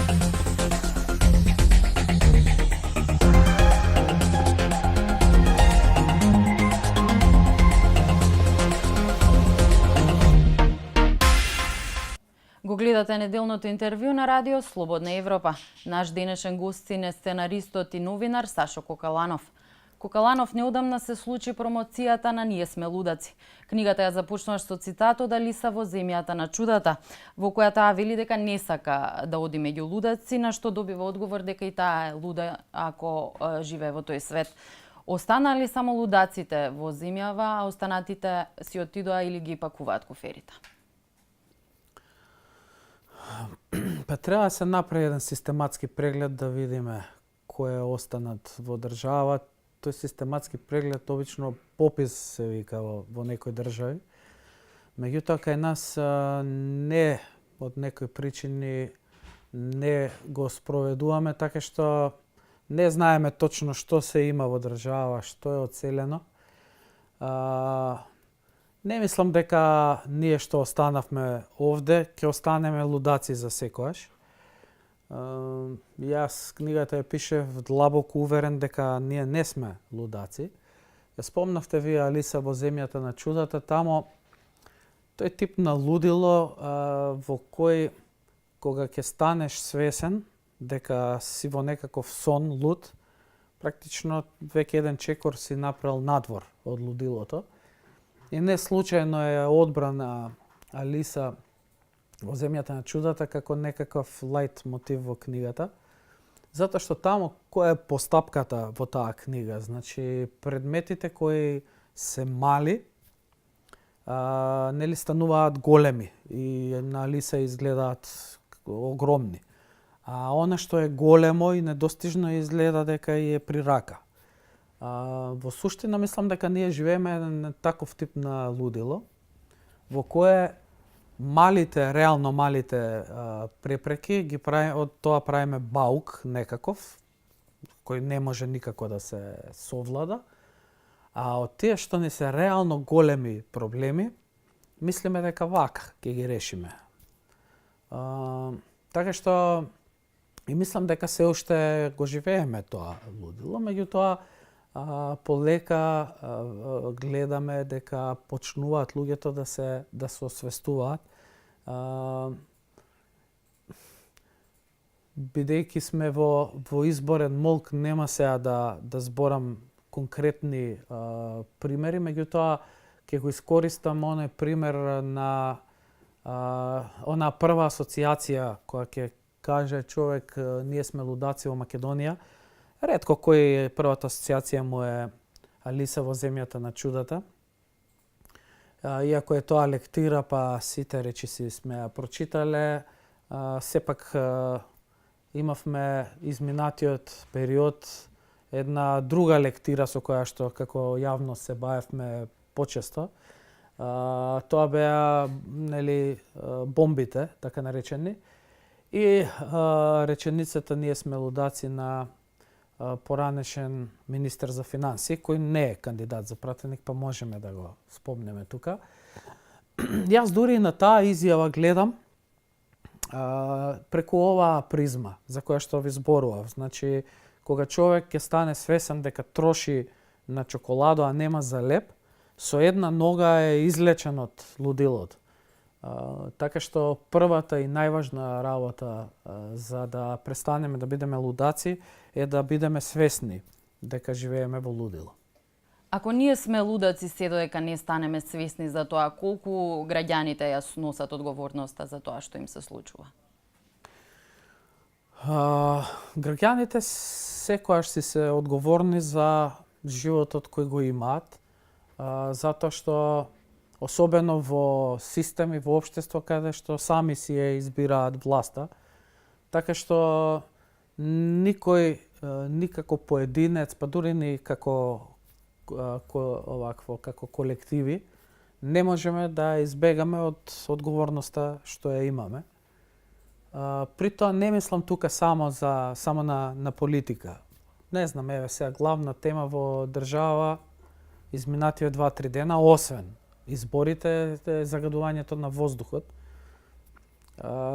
Го гледате неделното интервју на Радио Слободна Европа. Наш денешен гостин е сценаристот и новинар Сашо Кокаланов. Кокаланов неодамна се случи промоцијата на Ние сме лудаци. Книгата ја започнуваш со цитат од Алиса во земјата на чудата, во која таа вели дека не сака да оди меѓу лудаци, на што добива одговор дека и таа е луда ако живее во тој свет. Останали само лудаците во земјава, а останатите си отидоа или ги пакуваат куферите? Па треба да се направи еден систематски преглед да видиме кој е останат во држава. Тој систематски преглед обично попис се вика во некои држави. Меѓутоа кај нас не од некои причини не го спроведуваме, така што не знаеме точно што се има во држава, што е оцелено. Не мислам дека ние што останавме овде, ќе останеме лудаци за секојаш. Јас книгата ја пишев длабоко уверен дека ние не сме лудаци. Ја спомнавте вие Алиса во земјата на чудата, тамо тој тип на лудило во кој кога ќе станеш свесен дека си во некаков сон луд, практично веќе еден чекор си направил надвор од лудилото. И не случајно е одбрана Алиса во земјата на чудата како некаков лајт мотив во книгата. Затоа што тамо која е постапката во таа книга, значи предметите кои се мали, нели стануваат големи и на Алиса изгледаат огромни. А она што е големо и недостижно изгледа дека е при рака. Во суштина мислам дека ние живееме еден таков тип на лудило, во кое реално малите препреки ги од тоа правиме баук некаков, кој не може никако да се совлада, а од тие што не се реално големи проблеми, мислиме дека вака ќе ги решиме. Така што и мислам дека се уште го живееме тоа лудило, меѓутоа полека гледаме дека почнуваат луѓето да се освестуваат. Бидејќи сме во изборен молк, нема сега да зборам конкретни примери, меѓутоа ќе го искористам оној пример на онаа прва асоциација која ќе каже човек ние сме лудаци во Македонија. Ретко кој првата асоциација му е Алиса во земјата на чудата. Иако е тоа лектира, па сите речиси сме ја прочитале, сепак имавме изминатиот период една друга лектира со која што како јавност се бавевме почесто. Тоа беа нели бомбите, така наречени, и реченицата ние сме лудаци на поранешен министер за финансии, кој не е кандидат за пратеник, па можеме да го спомнеме тука. Јас дури на таа изјава гледам преку оваа призма за која што ви зборував. Значи, кога човек ќе стане свесен дека троши на чоколадо, а нема за леп, со една нога е излечен од лудилото. Така што првата и најважна работа за да престанеме да бидеме лудаци е да бидеме свесни дека живееме во лудило. Ако ние сме лудаци се додека не станеме свесни за тоа, колку граѓаните ја носат одговорноста за тоа што им се случува? Граѓаните секојаш си се одговорни за животот кој го имаат, затоа што особено во системи, во општество каде што сами си ја избираат власта, така што никој, никако поединец, па дури ни како колективи, не можеме да избегаме од одговорноста што ја имаме. При тоа не мислам тука само на политика. Не знам, еве сега главна тема во држава изминативе 2-3 дена, освен изборите, загадувањето на воздухот.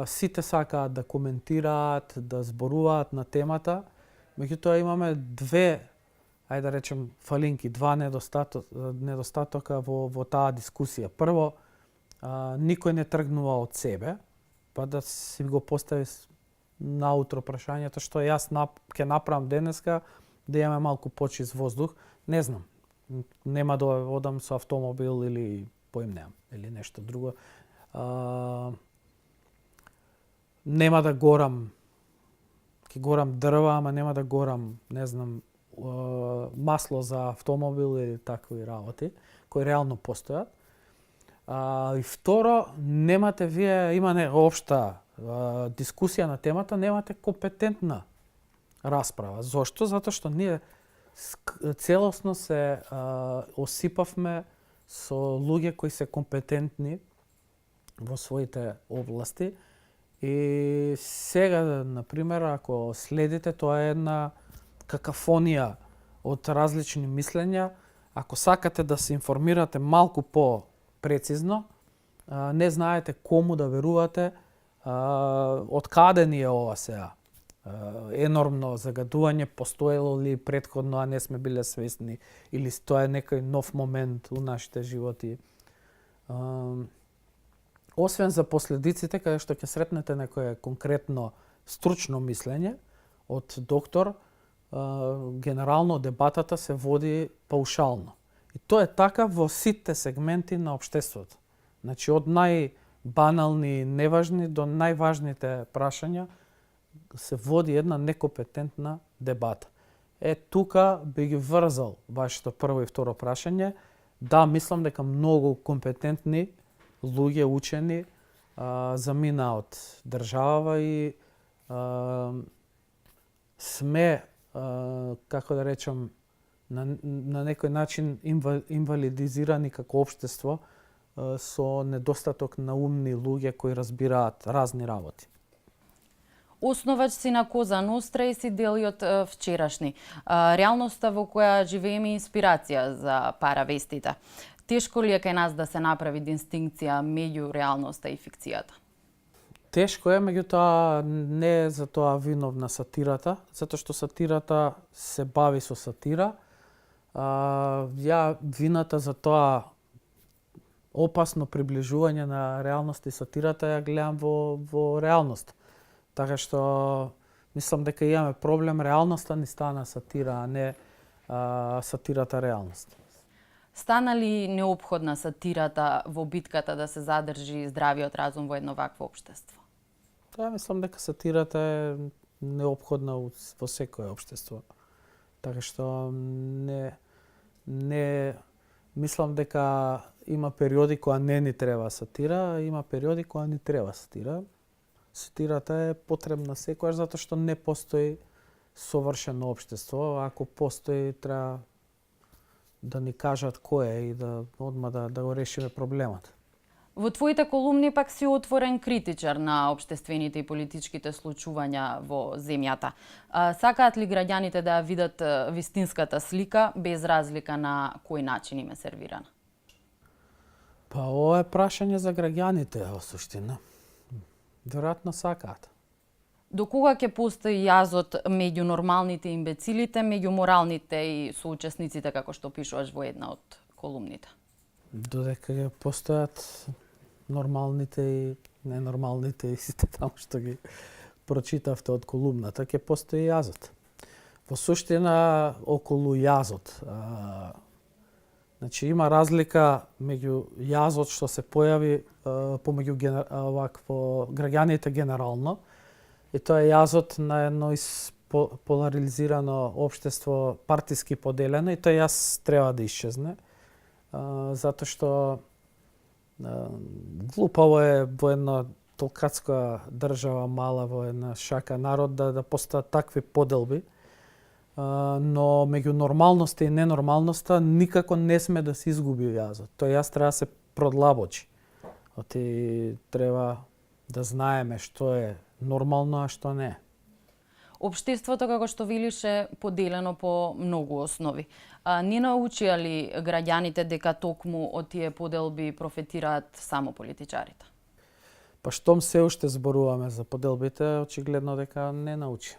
Сите сакаат да коментираат, да зборуваат на темата, меѓутоа имаме две, ајде да речем, фалинки, два недостатока во таа дискусија. Прво, никој не тргнува од себе, па да си го постави наутро прашањето што јас ќе направам денеска да имаме малку почист воздух. Не знам, нема да одам со автомобил или поимнеам или нешто друго. Нема да горам, ќе горам дрва, ама нема да горам, не знам, масло за автомобил или такви работи, кои реално постојат. И второ, немате вие, има општа дискусија на темата, немате компетентна расправа. Зошто? Затоа што ние целосно се осипавме со луѓе кои се компетентни во своите области. И сега, например, ако следите, тоа е една какафонија од различни мислења. Ако сакате да се информирате малку по-прецизно, не знаете кому да верувате, од каде ни е ова сега. Енормно загадување постоело ли претходно, а не сме биле свесни, или тоа е некој нов момент у нашите животи. Освен за последиците, каде што ќе сретнете некое конкретно стручно мислење од доктор, генерално дебатата се води паушално. И тоа е така во сите сегменти на општеството. Значи, од најбанални, неважни до најважните прашања се води една некомпетентна дебата. Тука би ги врзал вашето прво и второ прашање. Да, мислам дека многу компетентни луѓе, учени, замина од држава и сме, како да речам, на некој начин инвалидизирани како општество со недостаток на умни луѓе кои разбираат разни работи. Основач си на Коза Ностра и си дели од вчерашни. Реалноста во која живееме инспирација за паравестите. Тешко ли е кај нас да се направи дистинкција меѓу реалноста и фикцијата? Тешко е, меѓутоа не е за тоа виновна сатирата, затоа што сатирата се бави со сатира. Ја вината за тоа опасно приближување на реалноста и сатирата ја гледам во реалност. Така што мислам дека имаме проблем, реалноста ни стана сатира, а не сатирата реалност. Стана ли неопходна сатирата во битката да се задржи здравиот разум во едно вакво општество? Да, мислам дека сатирата е неопходна во секое општество. Така што не мислам дека има периоди кога не ни треба сатира, има периоди кога ни треба сатира. Сатирата е потребна секогаш затоа што не постои совршено општество. Ако постои, треба да ни кажат кој е и да одма да го решиме проблемот. Во твоите колумни пак си отворен критичар на општествените и политичките случувања во земјата. Сакаат ли граѓаните да ја видат вистинската слика без разлика на кој начин им е сервирана? Па ова е прашање за граѓаните во суштина. Веројатно сакаат. До кога ќе постои јазот меѓу нормалните имбецилите, меѓу моралните и соучесниците, како што пишуваш во една од колумните? Додека ќе постојат нормалните и ненормалните и сите таму што ги прочитавте од колумната, ќе постои јазот. Во суштина, околу јазот. Значи, има разлика меѓу јазот што се појави помеѓу граѓаните генерално, и тоа е јазот на едно поларизирано општество, партиски поделено, и тој јаз треба да исчезне, затоа што глупаво е во една толкатска држава, мала, во една шака народ да постојат такви поделби, но меѓу нормалноста и ненормалноста никако не сме да се изгуби јазот. Тој јаз треба да се продлабочи. Треба да знаеме што е нормално, а што не. Општеството, како што велиш, е поделено по многу основи. Не научија ли граѓаните дека токму од тие поделби профитираат само политичарите? Па штом се уште зборуваме за поделбите, очигледно дека не научи.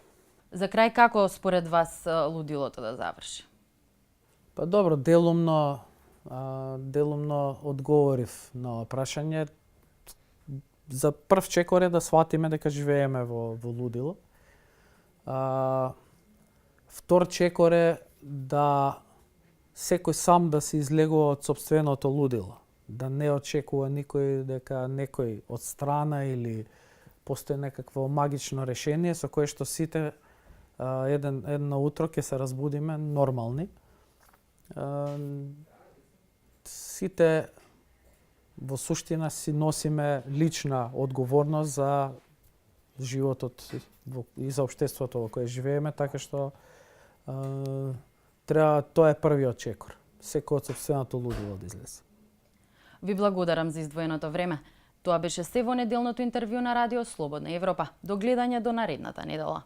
За крај, како според вас лудилото да заврши? Па добро, делумно одговорив на ова прашање. За прв чекор е да сватиме дека живееме во лудило. Втор чекор е да секој сам да се излегува од сопственото лудило. Да не очекува никој дека некој од страна или постои некакво магично решение со кое што сите едно утро ќе се разбудиме нормални. Сите во суштина си носиме лична одговорност за животот и за општеството во кое живееме, така што треба, тоа е првиот чекор. Секој од сопственото лудило да излезе. Ви благодарам за издвоеното време. Тоа беше се во неделното интервју на Радио Слободна Европа. До гледање до наредната недела.